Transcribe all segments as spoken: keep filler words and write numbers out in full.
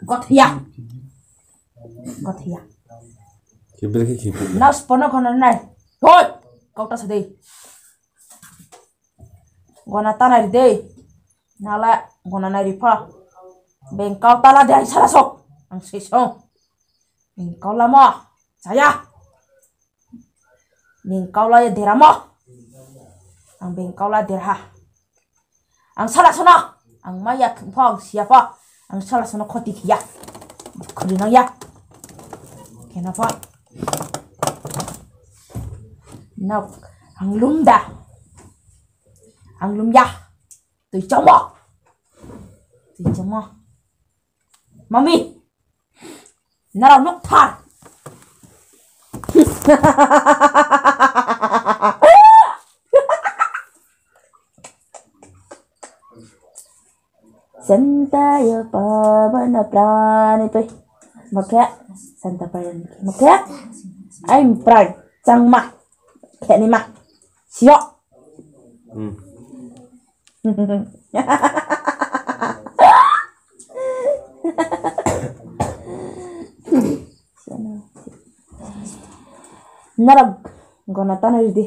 Gothia. Gothia. Kibel khe kibel. Nrao sbo no gona nai. Hoi. Kau ta sa di. Gona ta nai ri di. Nrao le gona nai ri pho. Beng kau ta la de ang sala so. Ang se so. Beng kau lamo. Chaya. Beng kau la ye deramo. Ang beng kau la derha. Ang sala sono. Ang maya pho ang siya pho. Ang sala sono khoti khiya. Khuri nang ya. Kena pho. No. Ang lum da. Ang lum ya. Tui chamo. Tui chamo. Mami. Nrao nukthar. Santa yo pabana prani poi. Makhe. Santa prani. Makhe. Ai pran. Changma. Khe ni ma. Sio. Hmm. Nrao gona ta nai ri di.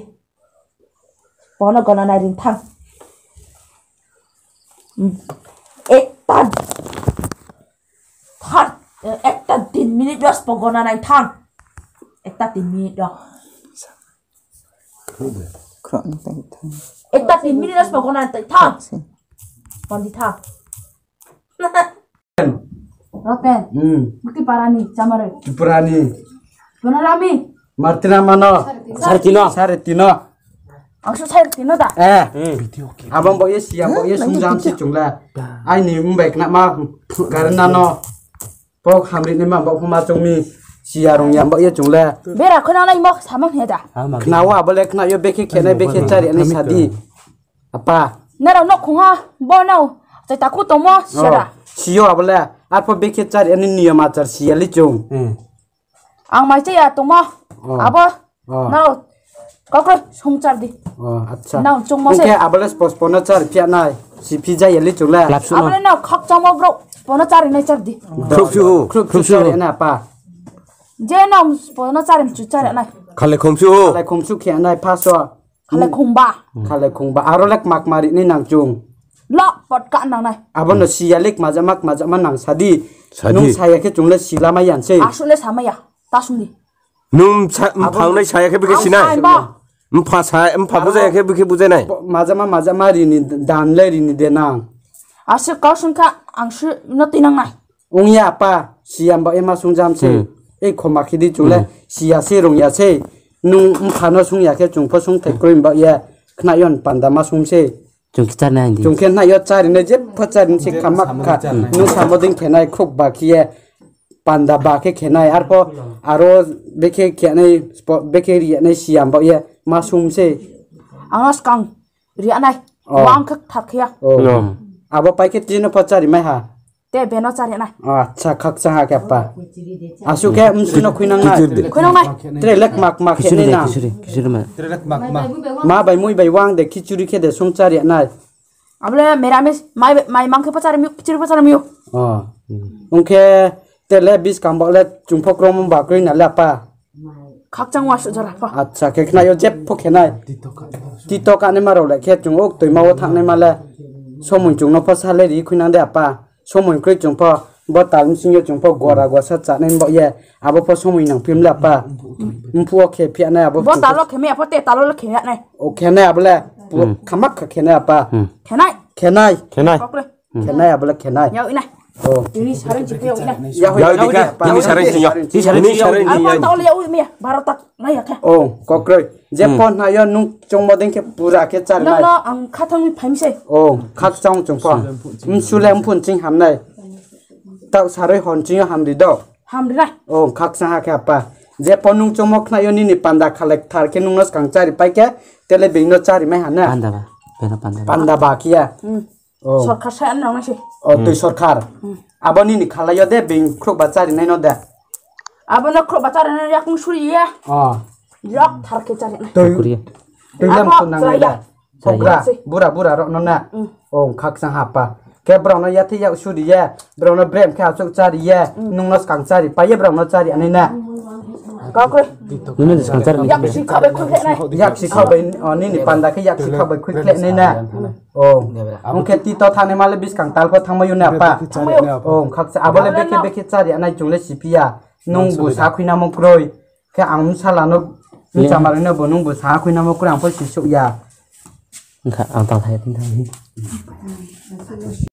Bono gona nai ri thang. Ekta thar, ekta tin minute dos po gona nai thang. Ekta tin minute dos. Khro ni tai thang. Ekta tin minute dos po gona nai tai thang. Pandi thang. Roten. Hmm. Bukti parani, chamare. Tripurani. Panorami. Martina mano. Sare tino. Sare tino. Ang su sare tino da. Eh. Hmm. Abang bo ye siya, bo ye sungjam si chungle. Aini mbai kena ma garena no. Pok hamri ni ma bo huma chungmi siya rong ya bo ye chungle. Bera khona nai mok samang he da. Khna wa bo le khna yo bekhe khenai bekhe chari ani sadi. Apa. Nrao no khungha, bo no, chai takhu tongmo, sera. Siyo abo le, arpho bekhe chari ani niyom achar siya li chung. Hmm. Ang mai chaya tongmo, abo, nrao, kaukre, sung char di. Oh, acha. Nrao chungmo se. Abo le spo spo no char phiya nai, si phi jaya li chung le. Abo le nrao khakchangmo brouh, spo no chari nai char di. Khrup su, khrup su chari nai apa. Je nrao spo no chari mchu chari nai. Khale khum su. Khale khum su khe nai phaso. Khalai khongba. Khalai khongba. Aro le kma kma ri nai nang chung. Lo, pot ka nang nai. Abo no siya le kma jama kma jama nang sadi. Sadi. Nung saya khe chung le sila mai yan se. Asu le samaya. Ta sung di. Nung sa-, mpha nai saya khe bikhe sinai. Mpha sa-, mpha bujai khe bikhe bujai nai. Majama majama ri ni dan le ri ni de nang. Asu kau sung kha ang su no tui nang nai. Ong ya apa, siya mba ye ma sung jam se. Hmm. Ei khoma khe di chung le, hmm, siya se rung ya se. Nung mpha no sung ya khe chung pho sung thai kroi mba ye, khna yon panda ma sung se. Chung khe chari nai di. Chung khe na yo chari nai je pho chari nai se khama kha. Nung samo ding khe nai khuk ba khe ye, panda ba khe khe nai. Arpho aro bekhe khe nai, spo-, bekhe ri nai siya mba ye, ma sung se. Ang no skang ri nai. Oh. Wang khak thak ya. Oh. No. Abo pai khe tini no pho chari mai ha. Te beno chari nai. Acha, khakchang ha khe apa. Asu khe msu no khuinang nai. Khichuri de. Khuinang nai. Tre lek mak mak khe khichuri nai de, na. Khichuri, khichuri ma. Tre lek mak mak. Ma bai mui bai wang de khichuri khe de sung chari nai. Abo le meramis, mai, mai mang khe pachari miu, khichuri pachari miu. Oh. Ong khe te le bis kang bo le chung pho krom ba kroi na le apa. Khakchang wa su jora pho. Acha, khe khna yo jep pho khe nai. Tito ka nai ma rao le khe chung ok toi ma wo thang nai ma le. Somoi chung no pho sa le ri khuinang de apa. Somoi kroi chung pho, bo tal msing yo chung pho gora gosa cha nai bo ye. Abo pho somoi nang phim le apa. Mphu o khe phia nai abo. Bo tal lo khe mi apho te tal lo khe ya nai. O khe nai abo le. Hmm. Khamak kha khe nai apa. Hmm. Khe nai. Khe nai. Khe nai. Kok le. Hmm. Khe nai abo le khe nai. Yao i nai. Oh. Ini sareng jik yao i nai. Yao i nai. Yao i nai. Ini sareng jik yao. Ini sareng jik yao. Apa tau le yao i mi ya. Baro tak nai ya khe. Oh, kokroi. Je pho na yo nung chongmo ding khe pura khe chari nai. No, no, ang khathang mi phaim se. Oh, khakchang chung pho. Msu le mphun ching ham nai. Tau saroi hon ching yo ham ri do. Ham ri nai. Oh, khakchang ha khe apa. Je pho nung chongmo khna yo nini panda khalai thar khe nung no skang chari pai khe, te le being no chari mai ha na. Panda ba. Beno panda ba. Panda ba khe ya. Hmm. Oh. Sorkar sa nang nai se. Oh, tui sorkar. Hmm. Abo nini khalai yo de being khruh ba chari nai no de. Abo no khruh ba chari nai yak nung suri ye. Oh. Yak thar khe chari nai. Tui. Tui lam abo khun nang nai de. Chaya. Kogra, bura, bura rao no na. Mm. Oh, khakchang ha apa. Khe brao no yathai yak suri ye, brao no brem khe achouh chári ye, nung no skang chári pai ye brao no chári anai na. Nung no skang chári ni. Yaksi kha bai, o, nini panda khe yaksi kha bai khuikhle nai na. O, ong khe tito thanngnaima le buskang tal pho thanngmai ou na apa. O, khakcha, abo le bekhe bekhe chári anai chung le siphi ya. Nung bu sa khuinamo kroi. Khe ang bsala no, bchamaroi no bu nung bu sa khuinamo kroi ang pho sisouh ya. Ang tang thai ya, tini thang.